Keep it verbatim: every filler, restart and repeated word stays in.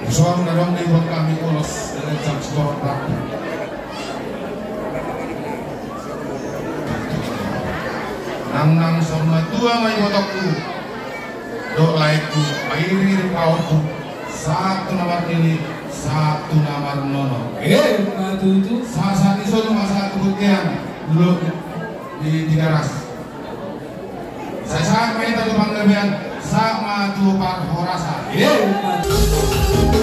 Songon na adong di huta hami ulos dari jam sitoran. Nang nang songon na tua ma ibotongku dohot laengku, pairing-iring pahompungku, sahat tu na marnini, sahat tu na marnono. Emma tutu. Sahat-sahat ni solu ma sahat tu bontean, lo di Tigaras. Sai sahat ma hita tu panggabean, sahat ma tu parhorasan. Emma tutu.